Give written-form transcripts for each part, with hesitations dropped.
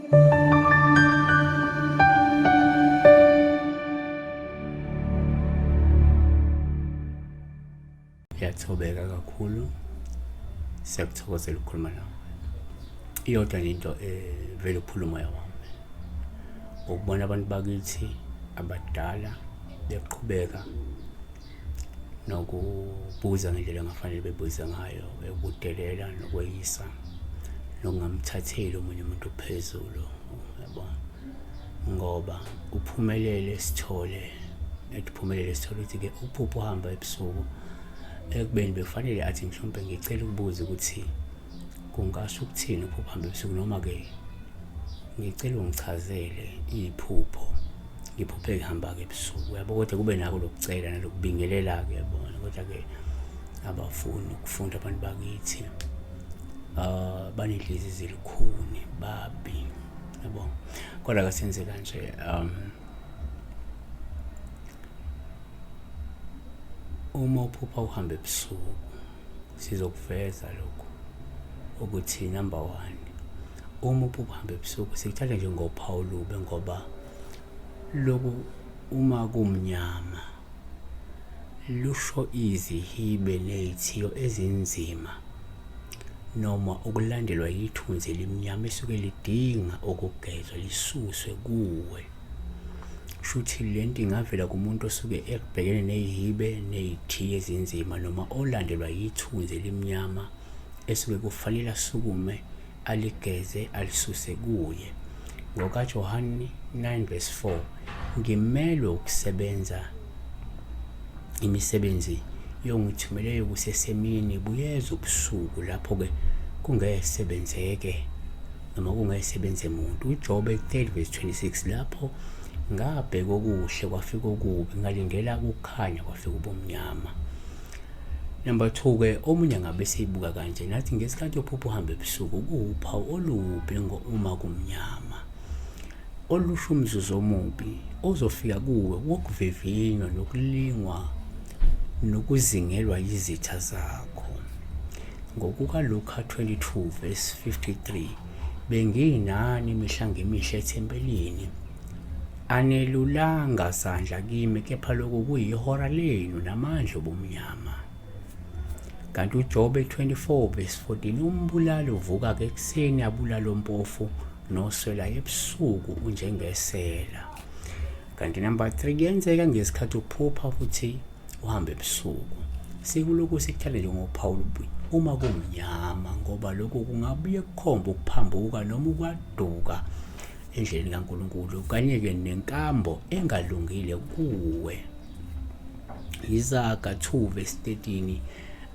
Uyathobeka kakhulu, siyakuthokozela ukukhuluma nawe. Iyodwa nje into evele uphula umoya wami, ukubona abantu bakithi abadala beqhubeka nokubuza ngendlela engafanele bebuze ngayo, ukudelela nokweyisa nokungamthatheli omunye umuntu phezulu, yabo. Ngoba uPhumelele Sithole, ethi Phumelele Sithole uthi-ke uphupha uhamba ebusuku ekubeni bekufanele athi mhlawumpe ngicela ukubuza ukuthi kungasho ukuthini uphupha uhamba ebusuku, noma-ke ngicela ungichazele iphupho ngiphuphe ngihamba-ke ebusuku, yabo. Kodwa kube nako lokucela nalokubingelela-ke, yabona. Kodwa-ke abafuni ukufunda abantu bakithi, baney'nhliziyo ezilukhuni, babi, yabo. Kodwa ke senze kanje, uma uphupha uhamba ebusuku sizokuveza lokhu ukuthi number one, uma uphupha uhamba ebusuku sikuthatha njengophawu olubi, ngoba lokhu uma kumnyama lusho izihibe nezithiyo ezinzima noma ukulandelwa yithunzi elimnyama esuke lidinga ukugezwa lisuswe kuwe. Shuthi lento ingavela kumuntu osuke ekubhekene nezihibe nezithiyo ezinzima noma olandelwa yithunzi elimnyama esuke kufanele asukume aligeze alisuse kuye. NgokaJohane 9 verse 4, ngimelwe ukusebenza imisebenzi yongithumeleyo kusesemini, buyeza ubusuku lapho-ke kungesebenzeke noma kungesebenze muntu. UJobe 30 verse 26, lapho ngabheka okuhle kwafika okubi, ngalindela ukukhanya kwafika ubumnyama. Number 2 ke, omunye ngabe seyibuka kanje nathi ngesikhathi uphupha uhamba ebusuku kuwuphawu olubi uma kumnyama olusho umzuzu omubi ozofika kuwe wokuvivinywa nokulingwa nokuzingelwa yizitha zakho. NgokukaLuka 22 verse 53, benginani imihla ngemihla ethempelini, anelulanga sandla kimi, kepha lokhu kuyihora lenu namandla obumnyama. Kanti uJobe 24 verse 14, umbulali uvuka-ke ekuseni abulale ompofu noswela ebusuku unjengesela. Kanti number 3, kuyenzeka ngesikhathi uphupha futhi uhambe ebusuku, sikulokhu sikuthanda njengophawu uma kumnyama, ngoba lokhu kungabuye kukhombe ukuphambuka noma ukwaduka endleleni kaNkulunkulu kanye-ke nenkambo engalungile kuwe. Izaga 2 verse 13,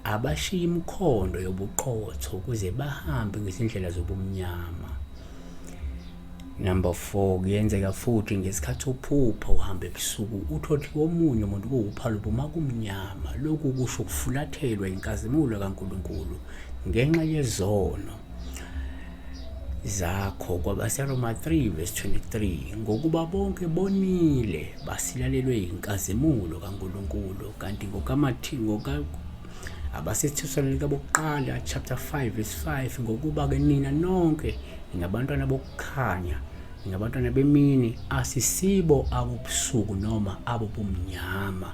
abashiya imikhondo yobuqotho ukuze bahambe ngezindlela zobumnyama. Number 4, kuyenzeka futhi ngesikhathi uphupha uhamba ebusuku uthole ukuthi omunye umuntu kuwuphala uma kumnyama. Lokhu kusho ukufulathelwa inkazimulo kaNkulunkulu ngenxa yezono zakho. KwabaseRoma 3 verse 23, ngokuba bonke bonile basilalelwe inkazimulo kaNkulunkulu. Kanti ngokaMathi ngoka abaseThesalonika bokuqala chapter 5 verse 5, ngokuba ke nina nonke ningabantwana bokukhanya, ningabantwana bemini, asisibo abobusuku noma abobumnyama.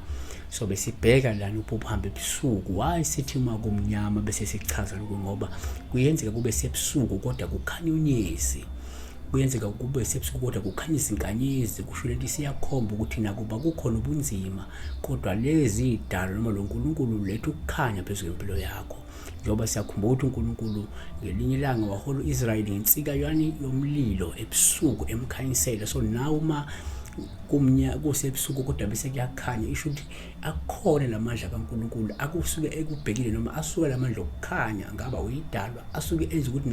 So besibheka lana uphupha uhamba ebusuku. Why sithi uma kumnyama bese sichaza lokhu? Ngoba kuyenzeka kube sebusuku kodwa kukhanya unyezi, kuyenzeka kube sebusuku kodwa kukhanya izinkanyezi. Kusho lento isiyakhomba ukuthi nakuba kukhona ubunzima, kodwa lezi idalo noma lo Nkulunkulu letha ukukhanya phezu kwempilo yakho. Njengoba siyakhumbula ukuthi uNkulunkulu ngelinye ilanga wahola u-Israyeli ngensika yani yomlilo ebusuku emkhanyisela. So nawe uma kumnya kusebusuku kodwa bese kuyakhanya, isho ukuthi akukhona lamandla kaNkulunkulu akusuke ekubhekile, noma asuke lamandla okukhanya ngaba uyidalwa asuke enza ukuthi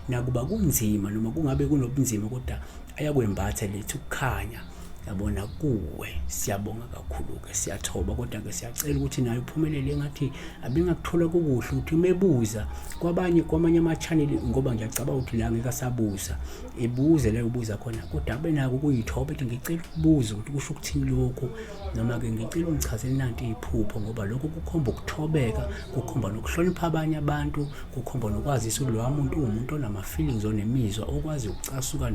nakuba kunzima noma kungabe kunobunzima kodwa ayakwembatha lethu ukukhanya. Yabona kuwe, siyabonga kakhulu ke, siyathoba, kodwa ke siyacela ukuthi naye uphumelele. Engathi abengakuthola kukuhle ukuthi umebuza kwabanye, kwamanye ama-channel, ngoba ngiyacabanga ukuthi la ngeke asabuza, ebuze la ubuza khona, kodwa abe nako ukuyithoba, ethi ngicela ukubuza ukuthi kusho ukuthini lokhu, noma-ke ngicela ungichazele nanti iphupho, ngoba lokho kukhomba ukuthobeka, kukhomba nokuhlonipha abanye abantu, kukhomba nokwazisa ukuthi lowa muntu uwumuntu onama-feelings, onemizwa, okwazi ukucasuka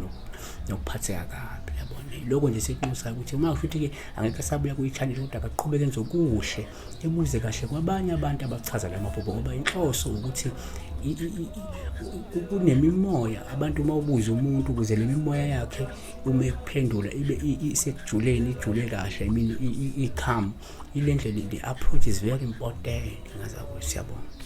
nokuphatheka kabi, yabona. Lokho nje sikunxusayo ukuthi uma kusho ukuthi-ke angeke asabuya kwi-channel, kodwa akaqhubeke enze okuhle, ebuze kahle kwabanye abantu abachaza la maphupho, ngoba inhloso ukuthi kunemimoya abantu. Uma ubuza umuntu ukuze le mimoya yakhe uma ekuphendula ibe isekujuleni, ijule kahle, I mean i-calm ile ndlela. The approach is very important. Ngazakuthi siyabonga.